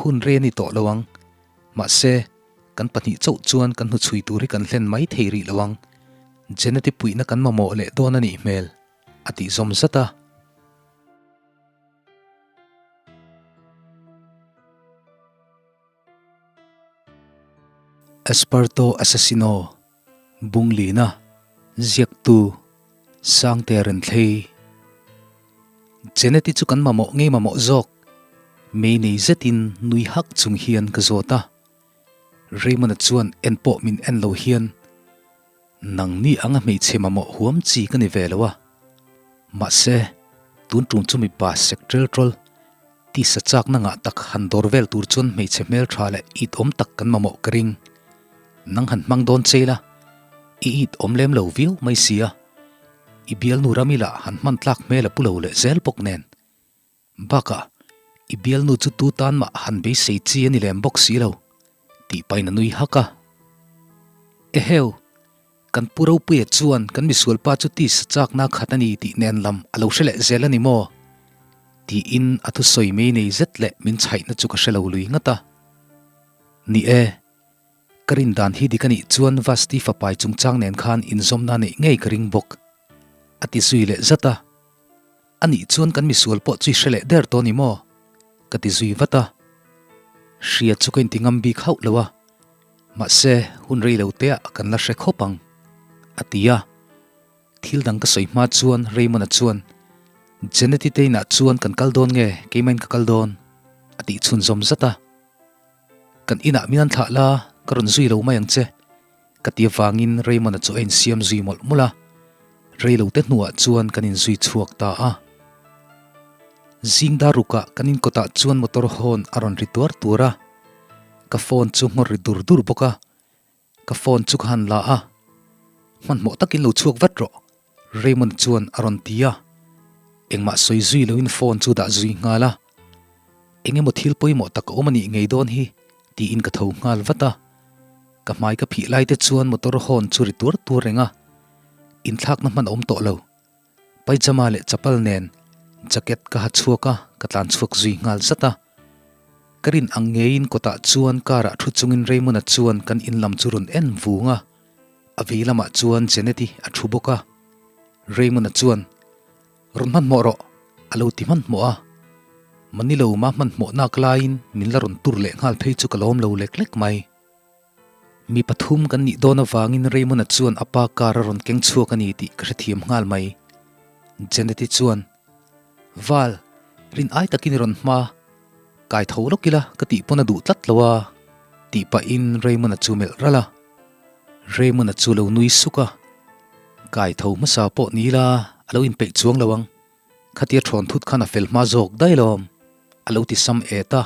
Hun rei a ni tawh lo ang. Mahse, kan pahnih chauh chuan kan hnuchhui tur hi kan hlen mai thei rih lo ang. Jeneti puihna kan mamawh leh dawn a nih hmel, a tih zawm zat a. Esparto Asesino, Bunglina, Ziaktu, Sangte Renthlei. Jeneti chu kan mamawh ngei mamawh zawk, mei nei zetin nui hak chung hian ka zawt a. Raymond-a chuan en pawh min en lo hian, Nangni anga hmeichhe mamawh huam chi ka ni ve lo a. Mahse, tun tum chu mipa sek ṭel ṭawl, tisa chakna ngah tak han dawr vel tur chuan hmeichhe hmelṭha leh it awm tak kan mamawh ka ring. Nang han hmang dawn che ila, i it awm lem lo viau mai si a. I bialnu Ramila han hman tlak hmel a pu lo leh zel bawk nen. Bakah, i bialnu chu tu tan mah han beisei chi a ni lem bawk si lo, tih pahin a nui hak a. Eheu, kan pu Ropuia chuan kan misualpa chu tisa chakna khat a ni tih nen lam a lo hre leh zel a ni maw? Tiin a thusawi mei nei zet leh min chhaihna chu ka hre lo lui ngat a. Ni e, ka rin dan hi dik a nih chuan Vasti fapai chungchang nen khan inzawmna neih ngei ka ring bawk, a ti zui leh zat a. A nih chuan kan misual pawh chu i hre leh der tawh ni maw? Ka ti zui vat a. Hria chu ka inti ngam bik hauh lo a, mahse hun rei lo te ah kan la hre khawp ang, a ti a. Thil dang ka sawi hma chuan Raymond-a chuan, Jeneti te inah chuan kan kal dawn nge keimahin ka kal dawn? a tih chhunzawm zat a. Kan inah min an thlah la, ka rawn zui lo mai ang che. Ka ti avangin Raymond-a chu a insiam zui mawlh mawlh a, reilote hnuah chuan kan inzui chhuak ta a. Zing dar rukah kan inkawtah chuan motor horn a rawn ri tuar tuar a, ka phone chu nghawr ri dur dur bawk a, ka phone chu ka han la a, Hmanhmawh takin lo chhuak vat rawh, Raymond chuan a rawn ti a, engmah sawi zui loin phone chu dah zui nghal a, Eng emaw thil pawimawh tak a awm a nih ngei dawn hi, tiin ka tho nghal vat a. Ka hmai ka phih lai te chuan motor horn chu ri tuar tuar reng a, inthlakna hman a awm tawh lo. Paijama leh chapal nen jacket ka ha chhuak a, ka tlan chhuak zui nghal zat a. Ka rin ang ngeiin kawtah chuan car ah thu chungin Raymond-a chuan kan in lam chu rawn en vung a, a vei lamah chuan Janet-i a thu bawk a. Raymond-a chuan, Rawn hmanhmawh rawh, a lo ti hmanhmawh a. Manilo ma hmanhmawh nak laiin min la rawn tur leh nghal phei chu ka lawm lo lek lek mai. Mi pathum kan nih dawn avangin Raymond-a chuan a pa car a rawn keng chhuak a ni tih ka hrethiam nghal mai. Janet-i chuan, Val, rin ai takin i rawn hma. Kai tho lawk ila ka tih pawn a duh tlat lo a, tih pahin Raymond-a chu melh ralh a. Raymond-a chu lo nui suk a, Kai tho hmasa pawh ni ila a lo inpeih chuang lo ang. Khatia thawn thut khan a fel hma zawk daih lawm, a lo ti sam et a.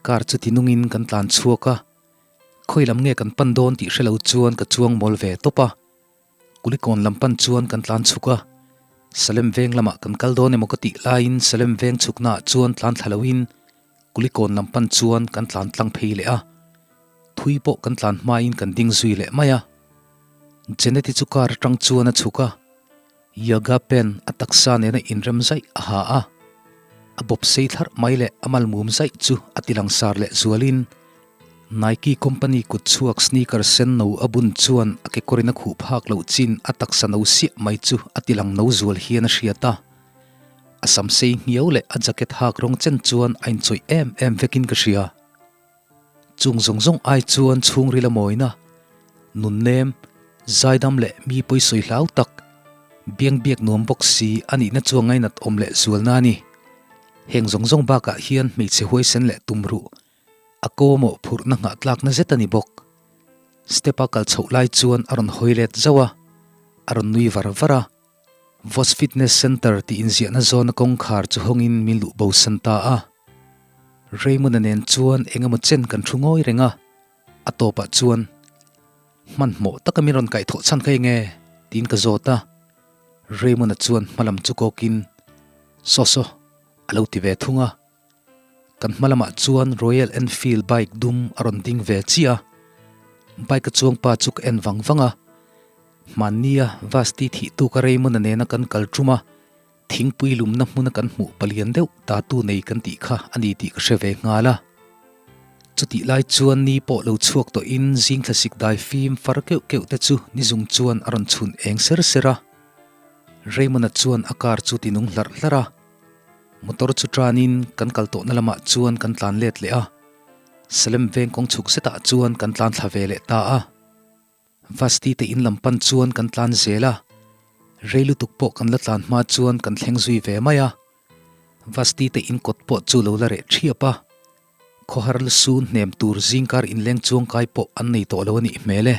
Car chu ti nungin kan tlan chhuak a, khawi lam nge kan pan dawn tih hre lo chuan ka chuang mawl ve tawp a. Kulikawn lam pan chuan kan tlan chhuk a, Salem veng lamah kan kal dawn emaw ka tih laiin Salem veng chhuknaah chuan tlan thla loin Kulikawn lam pan chuan kan tlan tlang phei leh a, thui pawh kan tlan hmain kan ding zui leh mai a. Jeneti chu car atang chuan a chhuk a, Yoga pen a taksa nena inrem zaih a ha a, a bawp sei thlarh mai leh a malmum zaih chu a ti langsar leh zualin Nike company kut chhuak sneaker sen no a bun chuan a kekawrin a khuh phak loh chin a taksa no siah mai chu a ti lang no zual hian a hriat a. A sam sei hniau leh a jacket hak rawng chen chuan a inchawih em em vekin ka hria. Chung zawng zawng ai chuan chhungril a mawina, nunnem, zaidam leh mi pawisawi hlau tak, biang biak nuam bawk si a nihna chu a ngainat awm leh zualna a ni. Heng zawng zawng bakah hian hmeichhe huaisen leh tumruh a ko mawh phurhna nghah tlakna zet a ni bawk. Step a kal chhoh lai chuan a rawn hawi let zauh a, a rawn nui var var a. Vos Fitness Center tih inziahna zawna kawngkhar chu hawngin min luh bo san ta a. Raymond-a nen chuan eng emaw chen kan thu ngawi reng a, a tawpah chuan, Hmanhmawh taka min rawn kaihthawh chhan kha eng nge? tiin ka zawt a. Raymond-a chuan hmalam chu kawkin, Saw saw, a lo ti ve thung a. Kan hma lamah chuan Royal Enfield bike dum a rawn ding ve chiah a, bike a chuang pa chu ka en vang vang a, hmannia Vasti thih tuk a Raymond-a nena kan kal tum a, thingpui lumna hmuna kan hmuh palian deuh tatu nei kan tih kha a ni tih ka hre ve nghal a. Chutih lai chuan ni pawh lo chhuak tawhin zing thlasik dai fim far keuh keuh te chu ni zung chuan a rawn chhun eng ser ser a. Raymond-a chuan a car chu ti nung hlarh hlarh a. Motor chu tanin kan kal tawhna lamah chuan kan tlan let leh a. Salem veng kawng chhuk zetah chuan kan tlan thla ve leh ta a. Vasti te in lam pan chuan kan tlan zel a. Rei lutuk pawh kan la tlan hma chuan kan thleng zui ve mai a. Vasti te in kawt pawh chu lo la reh thiap a. Khawhar lusun hnem tur zingkar inleng chuangkai pawh an nei tawh lo a nih hmel e.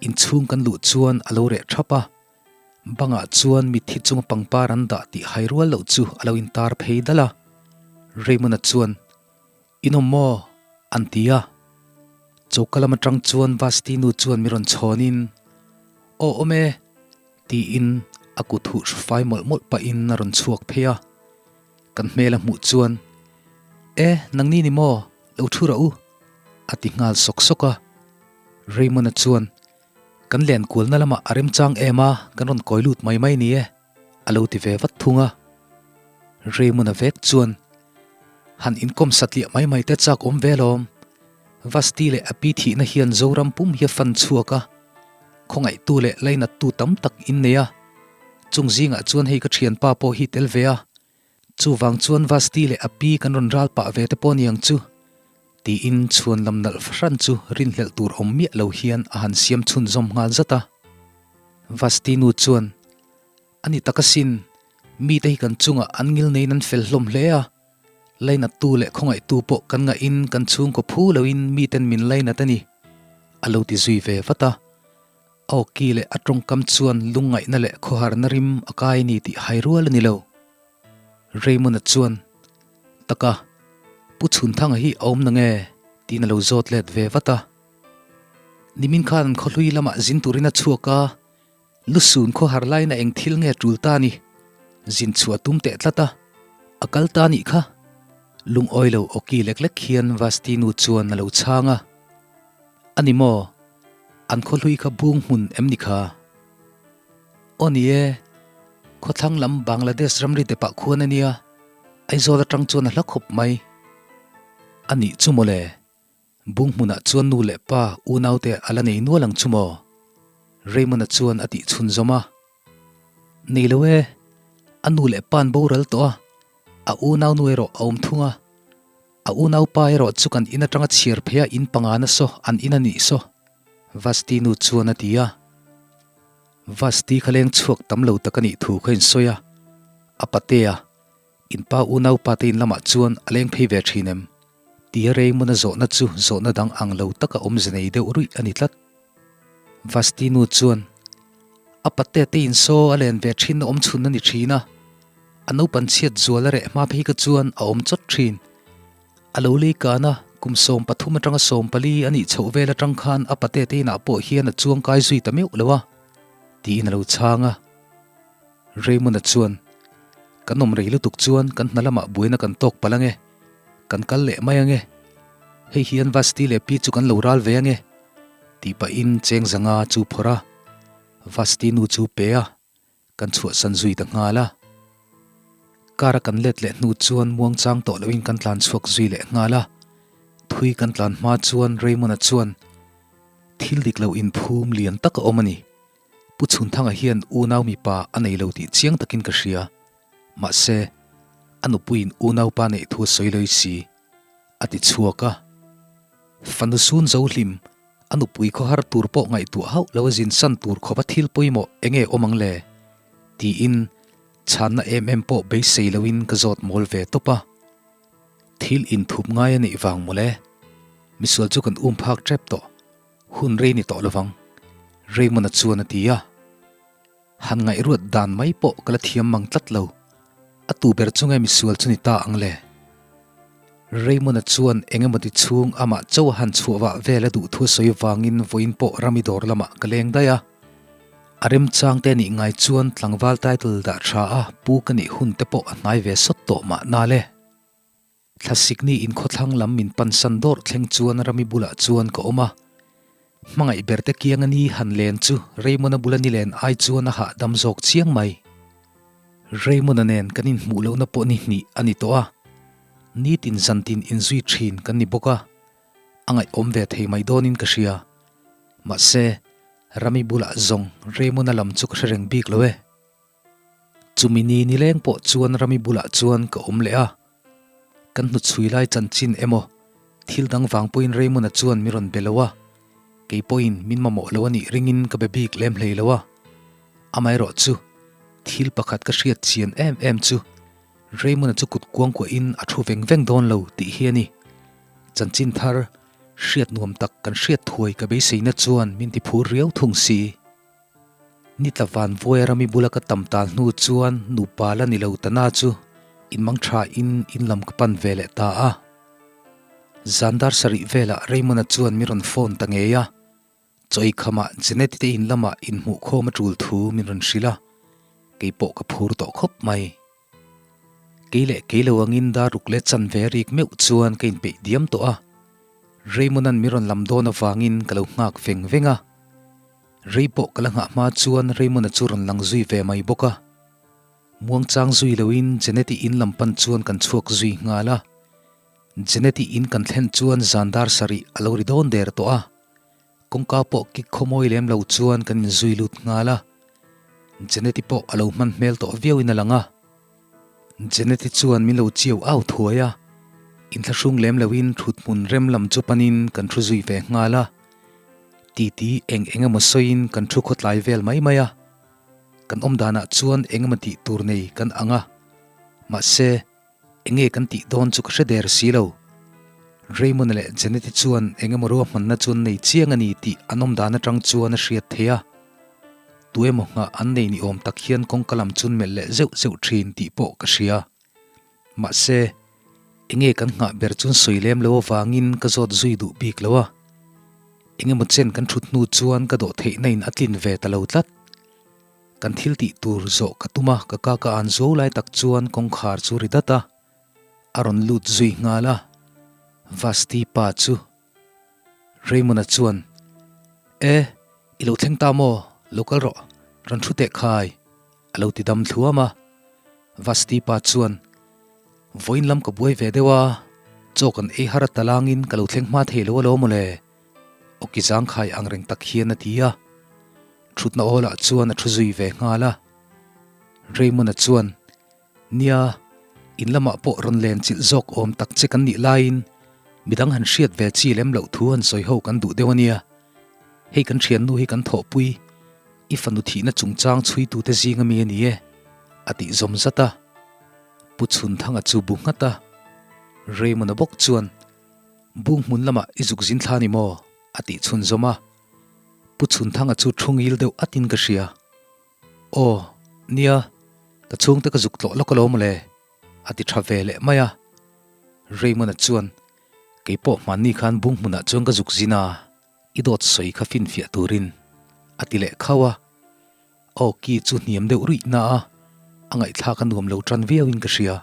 Inchhung kan luh chuan a lo reh thap a, bangah chuan mitthi chunga pangpar an dah tih hai rual loh chu a lo intar phei dal a. Raymond-a chuan, In awm maw? an ti a. Choka lam atang chuan Vasti nu chuan mi rawn chhawnin, Aw awm e! Tiin a kut huh hru fai mawlh mawlh pahin a rawn chhuak phei a. Kan hmel a hmuh chuan, E, nangni ni maw? Lo thu rah u, a ti nghal sawk sawk a. Raymond-a chuan, Kan len kualna lamah a remchang em a, kan rawn kawi lut mai mai ni e, a lo ti ve vat thung a. Raymond-a vek chuan, Han inkawm satliah mai mai te chak awm ve lawm. Vasti leh a pi thihna hian Zoram pum hi a fan chhuak a, khawngaihtu leh lainattu tam tak in nei a, chung zingah chuan hei ka thianpa pawh hi tel ve a, chuvang chuan Vasti leh a pi kan rawn ral pah ve te pawh niang chu, tiin chhuan lam nalh fahran chu rinhlelh tur awm miah lo hian a han siam chhunzawm nghal zat a. Vasti nu chuan, A ni tak asin, mite hi kan chungah an ngil neiin an fel hlawm hle a, Lainattu leh khawngaihtu pawh kan ngahin kan chhungkaw phu loin miten min lainat a ni, a lo ti zui ve vat a. A awki leh a tawngkam chuan lungngaihna leh khawharna rim a kai a ni tih hai rual a ni lo. Raymond-a chuan, Taka, Pu Chhunthanga hi a awm nange? tiin a lo zawt let ve vat a. Nimin khan an khawhlui lamah zin turin a chhuak a, Lusun khawhar laina eng thil nge tul ta ni? Zin chhuah tum teh tlat a, a kal ta nih kha. Lungawi lo awki lek lek hian Vasti nu chuan a lo chhang a. A ni maw? An khawhlui kha bung hmun em ni kha? Aw ni e, khawthlang lam Bangladesh ramri depah khuan a nia, Aizawl atang chuan a hla khawp mai. A nih chu mawle. Bung hmunah chuan nu leh pa unaute a la nei nual ang chu maw? Raymond-a chuan a tih chhunzawm a. Nei lo e, a nu leh pa'n boral tawh a, a unau nu erawh a awm thung a. A unau pa erawh chu kan in atanga chhiar phei a in pangana saw an in a nih saw, Vasti nu chuan a ti a. Vasti kha leng chhuak tam lo tak a nih thu kha insawi a, a patea In pa unau pa te in lamah chuan a leng phei ve thin em? Tia Raymond-a zawhna chu zawhna dang ang lo taka awmze nei deuh ruih a ni tlat. Vasti nu chuan, A pate te in saw a len ve thin na awm chhun a ni thin a, a naupan chhiat zual a reh hma phei kha chuan a awm chawt thin. A lo lei kan a, kum 13 atanga 14 a nih chhoh vel atang khan a pate te inah pawh hian a chuangkai zui ta meuh lo a, tiin a lo chhang a. Raymond-a chuan, Kan awm rei lutuk chuan kan hna lamah buaina kan tawk palh ange, kan kal leh mai ange. Hei hian Vasti leh Pi chu kan lo ral ve ange, tih pahin cheng zanga chu phawrh a, Vasti nu chu pe a, kan chhuahsan zui ta nghal a. Car a kan let leh hnu chuan muangchang tawh loin kan tlan chhuak zui leh nghal a. Thui kan tlan hma chuan Raymond-a chuan, Thil dik lo inphum lian tak a awm a ni. Pu Chhunthanga hian unau mipa a nei lo tih chiang takin ka hria. Mahse, a nupuiin unaupa neih thu a sawi loi si, a ti chhuak a. Fanu sun zo hlim, a nupui khawhar tur pawh ngaihtuah hauh lo a zin san tur khawpa thil pawimawh eng nge awm ang le? tiin chhanna em em pawh beisei loin ka zawt mawl ve tawp a. Thil inthup ngai a neih vang mawle, misual chu kan um phak tep tawh. Hun rei ni tawh lovang, Raymond-a chuan a ti a. Han ngaihruat dan mai pawh ka la thiam mang tlat lo. A tu ber chu nge misual chu ni ta ang le? Raymond-a chuan eng emaw ti chhung amah chauh a han chhuah vah vel a duh thu a sawi vangin vawiin pawh rami dawr lamah ka leng daih a. A remchang te nih ngai chuan tlangval title dah tha a pu ka nih hun te pawh a hnai ve sawt tawh mahna le. Thlasikni inkhawthlang lam min pansan dawrh thleng chuan Rami bulah chuan ka awm a. Hmangaih berte kianga ni han len chu Raymond-a bula ni len ai chuan a hahdam zawk chiang mai. Raymond-a nen kan inhmuh lohna pawh ni hnih a ni tawh a, nitin zantin inzui thin kan ni bawk a. A ngaihawm ve thei mai dawnin ka hria. Mahse, Rami bulah zawng Raymond-a lam chu ka hre reng bik lo e. Chumi ni nileng pawh chuan Rami bulah chuan ka awm leh a. Kan hnuchhui lai chanchin emaw thil dang vang pawhin Raymond-a chuan mi rawn be lo a, kei pawhin min mamawh lo a nih ringin ka be bik lem hlei lo a. Amaherawh chu thil pakhat ka hriat chian em em chu Raymond-a chu kut kuangkuahin a thu veng veng dawn lo tih hi a ni. Chanchin thar hriat nuam tak kan hriat thuai ka beiseina chuan min ti phur riau thung si. Ni tla van vuaia rami bula ka tam tal hnu chuan nupa la ni lo tana chu inmang tha in in lam ka pan ve leh ta a. Zan dar sarih velah Raymond-a chuan min rawn phone ta ngei a, chawi khamah Janet-i te in lamah inhmuhkhawm a tul thu min rawn hrilh a, keipawh ka phur tawh khawp mai. Kei leh kei lo angin dar ruk leh chanve rik meuh chuan ka inpeih diam tawh a, Raymond-a'n min rawn lam dawn avangin ka lo nghak veng veng a. Rei pawh ka la nghah hma chuan Raymond-a chu rawn lang zui ve mai bawk a. Muangchang zui loin Janet-i in lam pan chuan kan chhuak zui nghal a. Janet-i in kan thlen chuan zan dar sarih a lo ri dawn der tawh a. Kawngka pawh kik khawmawi lem lo chuan kan inzui lut nghal a. Janet-i pawh a lo hman hmel tawh viauin a lang a. Janet-i chuan min lo chiau au thuai a, inthlahrung lem loin thut hmun rem lam chu panin kan thu zui ve nghal a. Titi eng eng emaw sawiin kan thu khawtlai vel mai mai a. Kan awm danah chuan eng emaw tih tur nei kan ang a, mahse eng nge kan tih dawn chu ka hre der si lo. Raymond-a leh Janet-i chuan eng emaw ruahmanna chu an nei chiang a ni tih an awm dan atang chuan a hriat theih a. Tu emaw nghah an nei ni awm tak hian kawngka lam chun melh leh zeuh zeuh thin tih pawh ka hria. Mahse, enge kan nghah ber chun sawi lem lo avangin ka zawt zui duh bik lo a. Eng emaw chen kan thut hnu chuan ka dawh theihna in a tlin ve ta lo tlat. Kan thil tih tur zawh ka tum a, ka ka ka an zo lai tak chuan kawngkhar chu ri dat a, a rawn lut zui nghal a. Vasti pa chu Raymond-a chuan, E, i lo thleng ta maw? Lo kal rawh, rawn thu teh khai, a lo ti dam thluam a. Vasti pa chuan, Vawiin lam ka buai ve deuh a, chaw kan ei har a talangin ka lo thleng hma thei lo alawm mawle, awki zangkhai ang reng tak hian a ti a. Thutna awlah chuan a thu zui ve nghal a. Raymond-a chuan, Nia, in lamah pawh rawn len chilh zawk awm tak che kan nih laiin midang han hriat ve chi lem loh thu han sawi ho kan duh deuh a nia. Hei kan thiannu hi kan thawhpui, i fanu thihna chungchang chhuitute zing ami a ni e, a tih zawm zat a. Pu Chhunthanga chu bu nghat a. Raymond-a bawk chuan, Bung hmun lamah i zuk zin thla ni maw? a tih chhunzawm a. Pu Chhunthanga chu thu ngil deuh atin ka hria. Aw, nia, ka chhungte ka zuk tlawh lawk alawm mawle, a ti tha ve leh mai a. Raymond-a chuan, Kei pawh hmanni khan bung hmunah chuan ka zuk zin a, i dawt sawi kha finfiah turin, a ti leh khauh a. Aw ki chu hniam deuh ruih na a, a ngaihthlak a nuam lo tan viauin ka hria.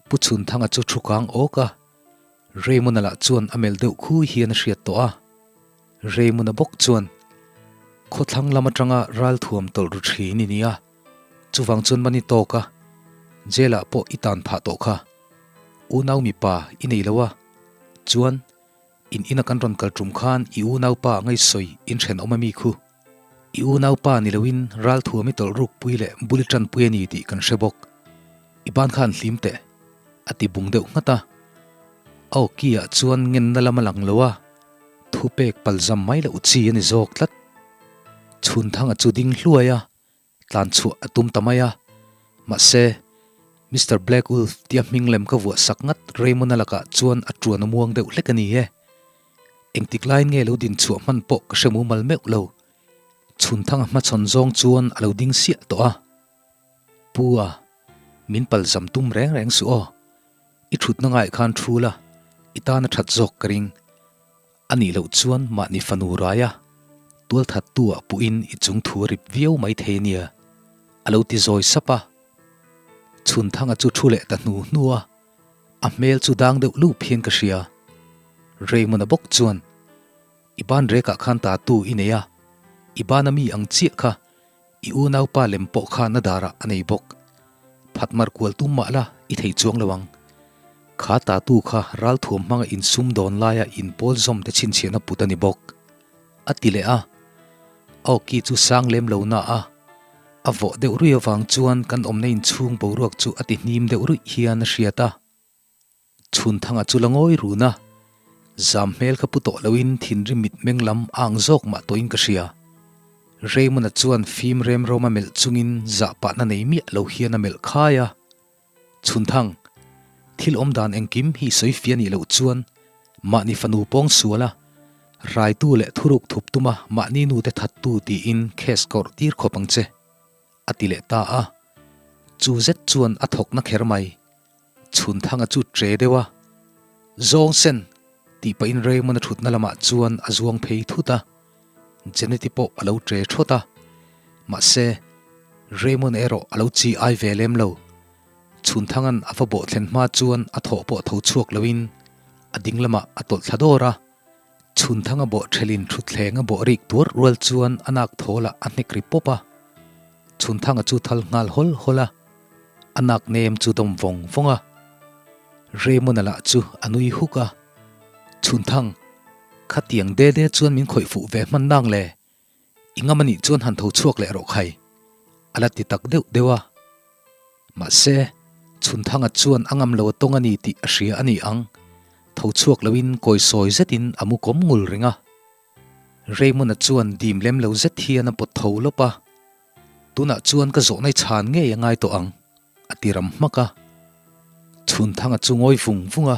Pu Chhunthanga chu thu kang awk a, Raymond-a lah chuan a melh deuh khui hian a hriat tawh a. Raymond-a bawk chuan, Khawthlang lam atanga ralthuam tawlh ru thin i nia, chuvang chuan mani tawk a, jail-ah pawh i tan phah tawh kha. Unau mipa i nei lo a, chuan in ina kan rawn kal tum khan i unaupa ngaihsawi in thenawm ami khu. I unaupa ni loin ralthuam i tawlh rukpui leh bul i tanpui a ni tih kan hre bawk. I ban khan hlim teh, a ti bung deuh nghat a. A awki-ah chuan ngenna lam a lang lo a, thupek palzam mai loh chi a ni zawk tlat. Chhunthanga chu ding hluai a, tlan chhuah a tum ta mai a. Mahse, Mister Black Wolf tia hming lem ka vuah sak ngat Raymond-a lakah chuan a tuan a muang deuh hlek a ni e. Engtik laiin nge lo din chhuah hman pawh ka hre mumal meuh lo. Chhunthanga hmachhawn zawng chuan a lo ding siah tawh a. Pu a, min palzam tum reng reng suh aw. I thutna ngaih khan thu la, i tan a that zawk ka ring. A nih loh chuan mahni fanu rai a, tualthattu ah puhin i chung thu a rip viau mai thei ania, a lo ti zawi sap a. Chhunthanga chu thu leh ta hnu hnu a, a hmel chu dang deuh lup hian ka hria. Raymond-a bawk chuan, I ban rekah khan tatu i nei a, i bana mi ang chiah kha I unaupa lem pawh khan a darah a nei bawk. Phatmar kual tum mah la i thei chuang lo ang. Kha tatu kha ralthuam hmanga insum dawn laia inpawl zawm te chhinchhiahna put a ni bawk, a ti leh a. A awki chu sang lem lo na a, a vawh deuh ruih avang chuan kan awmna inchhung boruak chu a ti hnim deuh ruih hian a hriat a. Chhunthanga chu la ngawi run a, zam hmel kha pu tawh loin thinrim mitmeng lam a ang zawk mah tawhin ka hria. Raymond-a chuan fim rem rawm a melh chungin zah pahna nei miah lo hian a melh khai a. Chhunthang, thil awm dan engkim hi sawi fia nih loh chuan mahni fanu pawng sual a, raitu leh thuruk thup tuma mahni nute thattu tiin case kawrh tir khawp ang che. A ti leh ta a, chu zet chuan a thawkna kher mai. Chhunthanga chu tre deuh a, Zawng sen! tih pahin Raymond-a thutna lamah chuan a zuang phei thut a, Jeneti pawh a lo tre thawt a. Mahse, Raymond erawh a lo chi ai ve lem lo. Chhunthanga'n a va bawh thlen hma chuan a thawh pawh tho chhuak loin a ding lamah a tawlh thla dawr a. Chhunthanga bawh thelin thutthleng a bawh rik tuar rual chuan a nak thawlah a hnek ri pawp a. Chhunthanga chu thal nghal hawl hawl a, a nak nem chu dawm vawng vawng a. Raymond-a lah chu a nui huk a, Chhunthang, khatiang de de chuan min khawih fuh ve hman nang le, i ngam anih chuan han tho chhuak leh rawh khai, a la ti tak deuh deuh a. Mahse, Chhunthanga chuan a ngam lo a tawng a ni tih a hria a ni ang. Tho chhuak loin kawi sawi zetin a mu kawm ngul reng a. Raymond-a chuan dim lem lo zet hian a pawt tho lawp a. Tunah chuan ka zawhnai chhan ngei a ngai tawh ang, a ti ram hmak a. Chhunthanga chu ngawi vung vung a.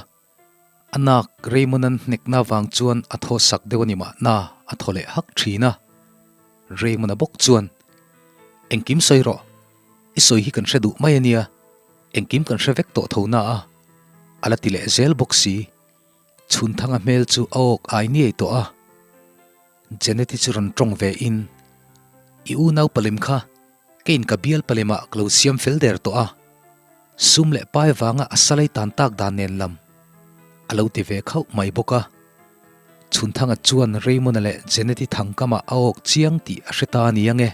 A nak Raymond-a'n hnekna vang chuan a thaw sak deuh a ni mahna a thaw leh hak thin a. Raymond-a bawk chuan, Engkim sawi rawh, i sawi hi kan hre duh mai a nia, engkim kan hre vek tawh tho na a, a la ti leh zel bawk si. Chhunthanga hmel chu a awk ai niai tawh a. Janet-i chu rawn tawng ve in, I unau palem kha keiin ka bial palemah ka lo siam fel der tawh a, sum leh pai vanga a salai tan tak dan nen lam, a lo ti ve khauh mai bawk a. Chhunthanga chuan Raymond-a leh Janet-i thangkamah a awk chiang tih a hre ta a ni ang e.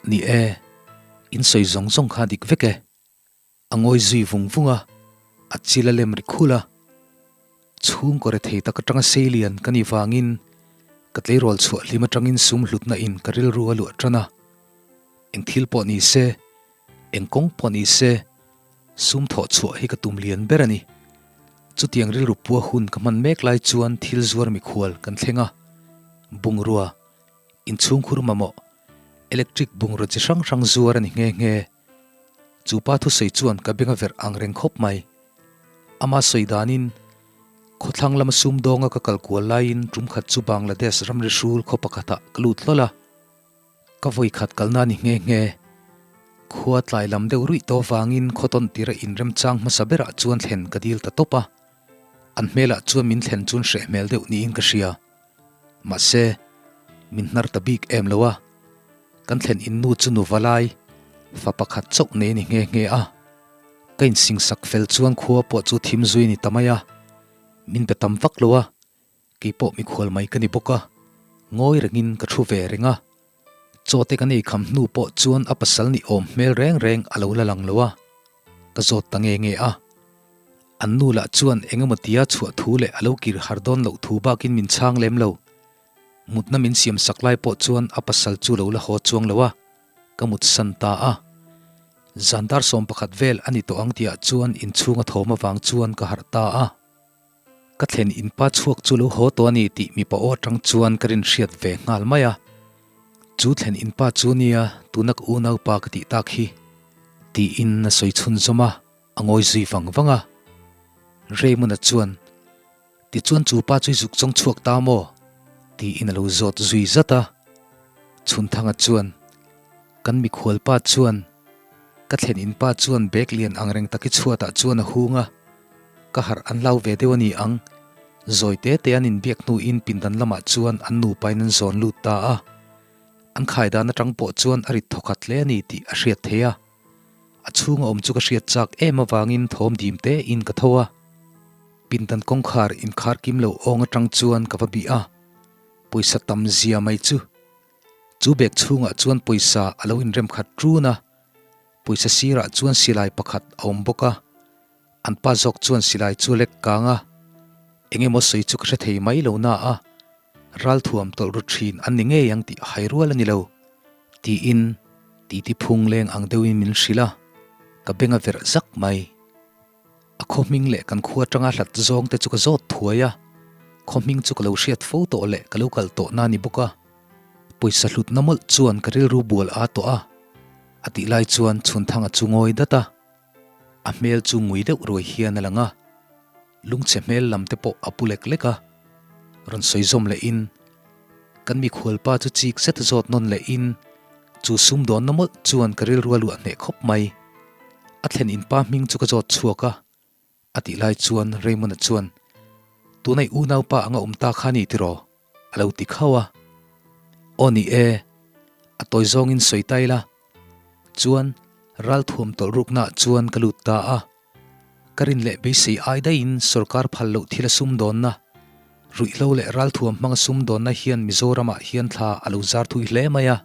Ni e, in sawi zawng zawng kha dik vek e. A ngawi zui vung vung a, a chil a lem ri khul a. Chhungkaw rethei tak atanga seilian ka nih vangin ka tleirawl chhuah hlim atangin sum hlutna in ka rilru a luah tan a. Eng thil pawh ni se, eng kawng pawh ni se, sum thawh chhuah hi ka tum lian ber a ni. Chutiang rilru pua hun ka hman mek lai chuan thil zuar mikhual kan thleng a, bungrua, inchhungkhur mamawh, electric bungraw chi hrang hrang zuar a ni nghe nghe. Chu pa thusawi chuan ka beng a verh ang reng khawp mai. Ama sawi danin, Khawthlang lama sumdawnga ka kal kual laiin tum khat chu Bangladesh ramri hrul khaw pakhatah ka lut hlawl a. Ka vawi khat kalna ni nghe nghe. Khua tlai lam deuh ruih tawh vangin khaw tawn tira inremchang hmasa berah chuan thlen ka dil ta tawp a. An hmelah chuan min thlen chuan hreh hmel deuh niin ka hria. Mahse, min hnar ta bik em lo a. Kan thlen in nu chu nu va lai, fa pakhat chauh nei a ni nghe nghe a. Ka insingsak fel chuan khua pawh chu thim zui a ni ta mai a. Min be tam vak lo a, kei pawh mikhual mai ka ni bawk a, ngawi rengin ka thu ve reng a. Chaw te kan ei kham hnu pawh chuan a pasal ni awm hmel reng reng a lo la lang lo a, ka zawt ta nge nge a. An nu lah chuan eng emaw tia chhuah thu leh a lo kir har dawn loh thu bakin min chhang lem lo. Mutna min siam sak lai pawh chuan a pasal chu lo la haw chuang lo a, ka mut san ta a. Zan dar 11 vel a ni tawh ang tihah chuan inchhung a thawm avang chuan ka harh ta a. Ka thlen in pa chhuak chu lo haw tawh a ni tih mipa aw atang chuan ka rin hriat ve nghal mai a. Chu thlen in pa chu nia tuna ka unaupa ka tih tak hi tiin a sawi chhunzawm a, a ngawi zui vang vang a. Raymond-a chuan Tichuan chu pa chu i zuk chawng chhuak ta maw? tiin a lo zawt zui zat a. Chhunthanga chuan Kan mikhual pa chuan Ka thlen in pa chuan bag lian ang reng tak hi chhuatah chuan a hung a, ka harh an hlau ve deuh a ni ang. Zawi te te an inbiak hnuin pindan lamah chuan an nupain an zawn lut ta a. An khai dan atang pawh chuan a rit thawkhat hle a ni tih a hriat theih a. A chhunga awm chu ka hriat chak em avangin thawm dim tein ka tho a. Pindan kawngkhar inkhar kim lo awng atang chuan ka va bih a, pawisa tam zia mai chu. Chu bag chhungah chuan pawisa a lo inrem khat ṭun a, pawisa sirah chuan silai pakhat a awm bawk a. An pa zawk chuan silai chu a lek kang a, eng emaw sawi chu ka hre thei mai lo na a, ralthuam tawlh ru thin an ni ngei ang tih a hai rual a ni lo, tiin titi phung leng ang deuhin min hrilh a, ka beng a verh zak mai. A khaw hming leh kan khua atanga hlat zawng te chu ka zawt thuai a, khaw hming chu ka lo hriat fo tawh leh ka lo kal tawh na ni bawk a, pawisa hlutna mawlh chuan ka rilru bual a tawh a, a tih lai chuan Chhunthanga chu ngawi dat a, a hmel chu ngui deuh ruai hian a lang a, lungchhe hmel lam te pawh a pu lek lek a, rawn sawi zawm leh in kan mikhualpa chu chik zet zawt nawn leh in chu sumdawnna mawlh chuan ka rilru a luah hneh khawp mai. A thlen in pa hming chu ka zawt chhuak a, a tih lai chuan Raymond-a chuan, Tuna i unaupa anga awm ta kha ni tiraw? a lo ti khauh a. Aw ni e, a tawi zawngin sawi ta ila. Chuan ralthuam tawlh ruknaah chuan ka lut ta a. Ka rin leh beisei ai daihin sorkar phal loh thil a sumdawnna, ruihhlo leh ralthuam hmanga sumdawnna hian Mizoramah hian thla a lo zar thui hle mai a.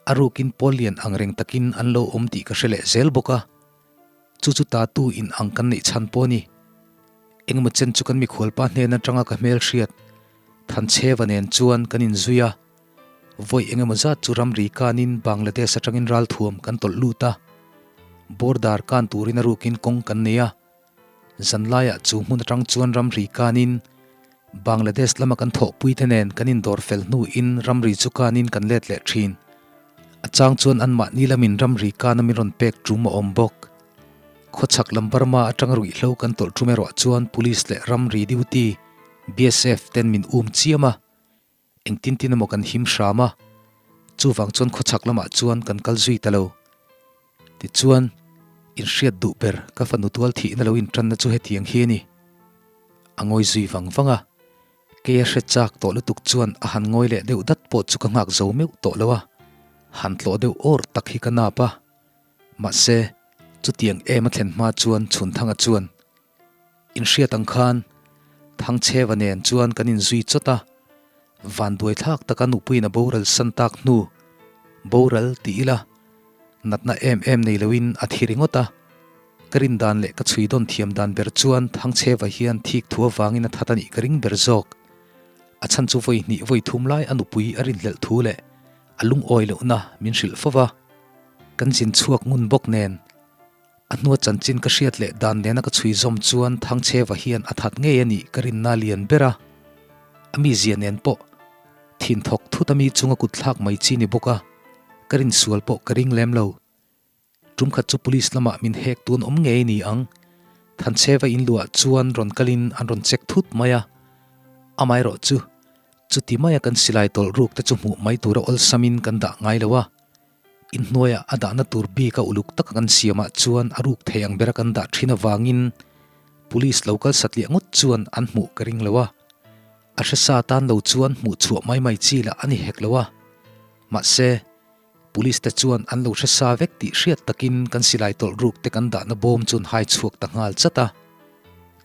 A rukin pawl lian ang reng takin an lo awm tih ka hre leh zel bawk a, chu chu tatu in ang kan neih chhan pawh a ni. Engemaw chen chu kan mikhualpa hnen atanga ka hmel hriat Thanchheva nen chuan kan inzui a, vawi engemaw zat chu ramri kanin Bangladesh atangin ralthuam kan tawlh lut a, border kan turin a rukin kawng kan nei a. Zanlaiah chu hmun atang chuan ramri kanin Bangladesh lama kan thawhpuite nen kan indawr fel hnuin ramri chu kanin kan let leh thin. A chang chuan anmahni lamin ramri kana min rawn pek tum a awm bawk. Khawchhak lam Burma atanga ruihhlo kan tawlh tum erawh chuan Police leh ramri duty, BSF, ten min um chiam a. Engtin tin emaw kan him hram a, chuvang chuan khawchhak lamah chuan kan kal zui ta lo. Tichuan, inhriat duh ber ka fanu tual thihna lo intanna chu hetiang hi a ni. A ngawi zui vang vang a, kei a hre chak tawh lutuk chuan a han ngawi leh deuh dat pawh chu ka nghak zo meuh tawh lo a, han tlawh deuh awr tak hi ka nap a. Mahse, chutiang em a thlen hma chuan Chhunthanga chuan Inhriat ang khan Thangchheva nen chuan kan inzui chawt a, vanduai thlak taka nupuiin a boral san tak hnu, boral ti ila, natna em em nei loin a thi ringawt a. Ka rin dan leh ka chhui dawn thiam dan ber chuan Thangchheva hian thik thu avangin a that a nih ka ring ber zawk. A chhan chu vawi hnih vawi thum lai a nupui a rinhlelh thu leh a lungawi lohna min hrilh fo va, kan zin chhuak ngun bawk nen. A hnua chanchin ka hriat leh dan nena ka chhui zawm chuan Thangchheva hian a that ngei a nih ka rinna lian ber a. A mizia nen pawh thin thawk thut a mi chunga kut thlak mai chi ni bawk a, ka rinsual pawh ka ring lem lo. Tum khat chu police lamah min hek tun awm ngei ni ang. Thanchheva in luah chuan rawn kalin an rawn check thut mai a. Amaherawh chu, chuti maia kan silai tawlh ruk te chu hmuh mai tura awlsamin kan dah ngai lo a. Inhnuaiah a dahna tur bik a uluk taka kan siamah chuan a ruk thei ang bera kan dah thin avangin Police lo kal satliah ngawt chuan an hmuh ka ring lo a, a hresa tan lo chuan hmuh chhuah mai mai chi lah a ni hek lo a. Mahse, Police te chuan an lo hresa vek tih hriat takin kan silai tawlh ruk te kan dahna bawm chu an hai chhuak ta nghal chat a.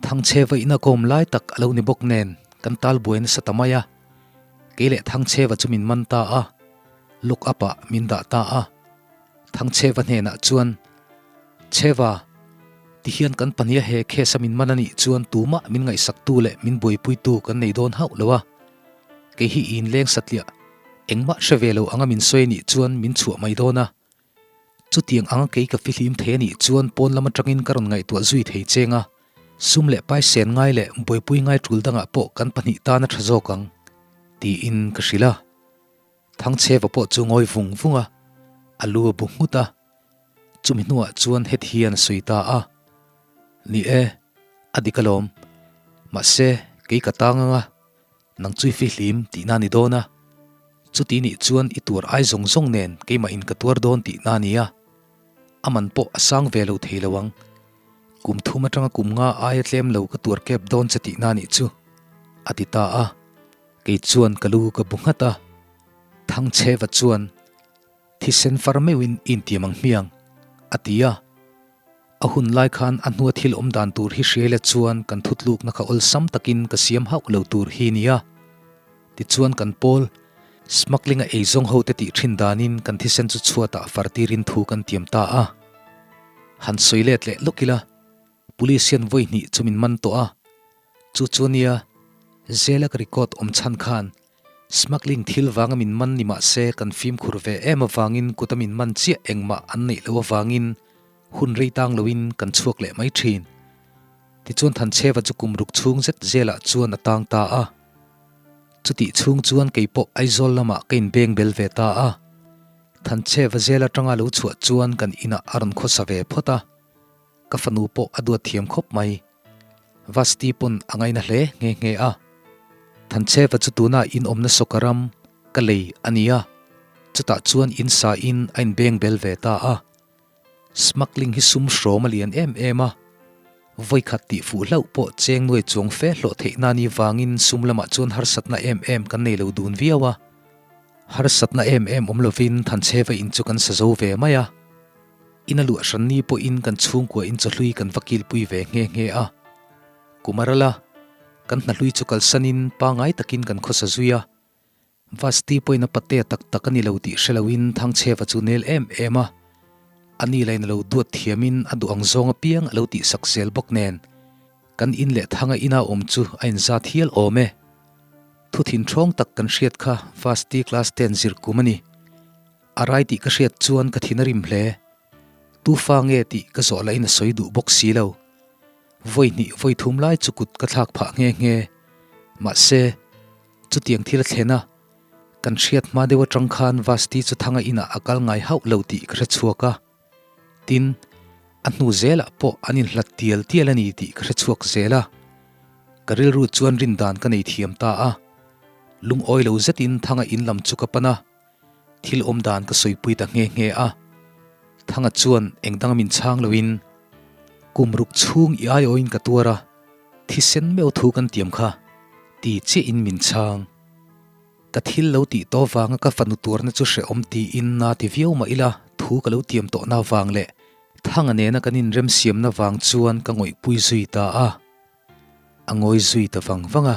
Thangchhe vaihna kawm lai tak a lo ni bawk nen kan tal buai nasa ta mai a. Kei leh Thangchheva chu min man ta a, lock up ah min dah ta a. Thangchheva hnenah chuan, Chheva, tihian kan pahniha he case a min man a nih chuan tumah min ngaihsaktu leh min buaipuitu kan nei dawn hauh lo a. Kei hi i inleng satliah, engmah hre ve lo anga min sawi a nih chuan min chhuah mai dawn a. Chutiang anga kei ka fihlim thei a nih chuan pawn lam atangin ka rawn ngaihtuah zui thei cheng a, sum leh paisen ngai leh buaipui ngai tul dangah pawh kan pahnih tan a tha zawk ang, tiin ka hrilh a. Thangchheva pawh chu ngawi vung vung a, a lu a bu nghut a. Chumi hnuah chuan heti hian a sawi ta a, Ni e, a dik alawm. Mahse, kei ka tang ang a. Nang chu i fihlim tihna ni dawn a, chuti nih chuan i tuar ai zawng zawng nen keimah in ka tuar dawn tihna a ni a, a man pawh a sang ve lo thei lo ang. Kum thum atanga kum nga aia tlem lo ka tuar kep dawn che tihna nih chu, a ti ta a. Kei chuan ka lu ka bu nghat a, Thangchheva chuan thisen far meuhin i intiam ang hmiang, a ti a. A hun lai khan a hnua thil awm dan tur hi hriaila chuan kan thutlukna kha awlsam takin ka siam hauh lo tur hi nia. Tichuan kan pawl, smuggling-a eizawng ho te tih thin danin kan thisen chu chhuatah fartirin thu kan tiam ta a. Han sawi let leh lawk ila. Police hian vawi hnih chu min man tawh a, chu chu nia Zela ka record awm chhan khan smuggling thil vanga min man ni mah se kan fimkhur ve em avangin kuta min man chiah engmah an neih loh avangin hun rei tang loin kan chhuak leh mai thin. Tichuan Thanchheva chu kum ruk chhung zet zelah chuan a tang ta a. Chutih chhung chuan kei pawh Aizawl lamah ka inbeng bel ve ta a. Thanchheva zel atanga lo chhuah chuan kan inah a rawn khawsa ve phawt a. Ka fanu pawh a duat thiam khawp mai. Vasti pawn a ngaina hle nghe nghe a. Thanchheva chu tuna in awmna sawka ram ka lei a ni a. Chutah chuan in sa in a inbeng bel ve ta a. Smuggling hi sum hrawm a lian em em a, vawikhat tih fuh hlauh pawh cheng nuai chuang fe hlawh theih na ni vangin sum lamah chuan harsatna em em kan nei lo dun viau a. Harsatna em em awm lovin Thanchheva in chu kan sa zo ve mai a. In a luah hran ni pawhin kan chhungkua in chawhlui kan va kilpui ve nghe nghe a. Kum a ral a, kan hnahlui chu kalsanin pangai takin kan khawsa zui a. Vasti pawhin a patea tak tak a ni lo tih hre loin Thangchheva chu nel em em a. A ni lain a lo duat thiamin a duh ang zawng apiang a lo tihsak zel bawk nen kan in leh Thanga ina awm chu a inzat hial awm e. Thu thinthawng tak kan hriat kha Vasti class ten zir kum a ni. A rai tih ka hriat chuan ka thin a rim hle. Tu fa nge tih ka zawh lahin a sawi duh bawk si lo. Vawi hnih vawi thum lai chu kut ka thlak phah nghe nghe. Mahse. Chutiang thil a thlen a, kan hriat hma deuh atang khan Vasti chu Thanga inah a kal ngai hauh lo tih ka hre chhuak a. Tin, a hnu zelah pawh an inhlat tial tial a ni tih ka hre chhuak zel a. Ka rilru chuan rin dan ka nei thiam ta a. Lungawi lo zetin Thanga in lam chu ka pan a, thil awm dan ka sawipui ta nghe nghe a. Thanga chuan eng danga min chhang loin, Kum ruk chhung i aiawhin ka tuar a, Thisen meuh thu kan tiam kha ti chiahin min chhang. Ka thil lo tih tawh vanga ka fanu tuarna chu hrehawm tiin na ti viau mah ila thu ka lo tiam tawhna vang leh Thanga nena kan inremsiamna vang chuan ka ngawihpui zui ta a. A ngawi zui ta vang vang a.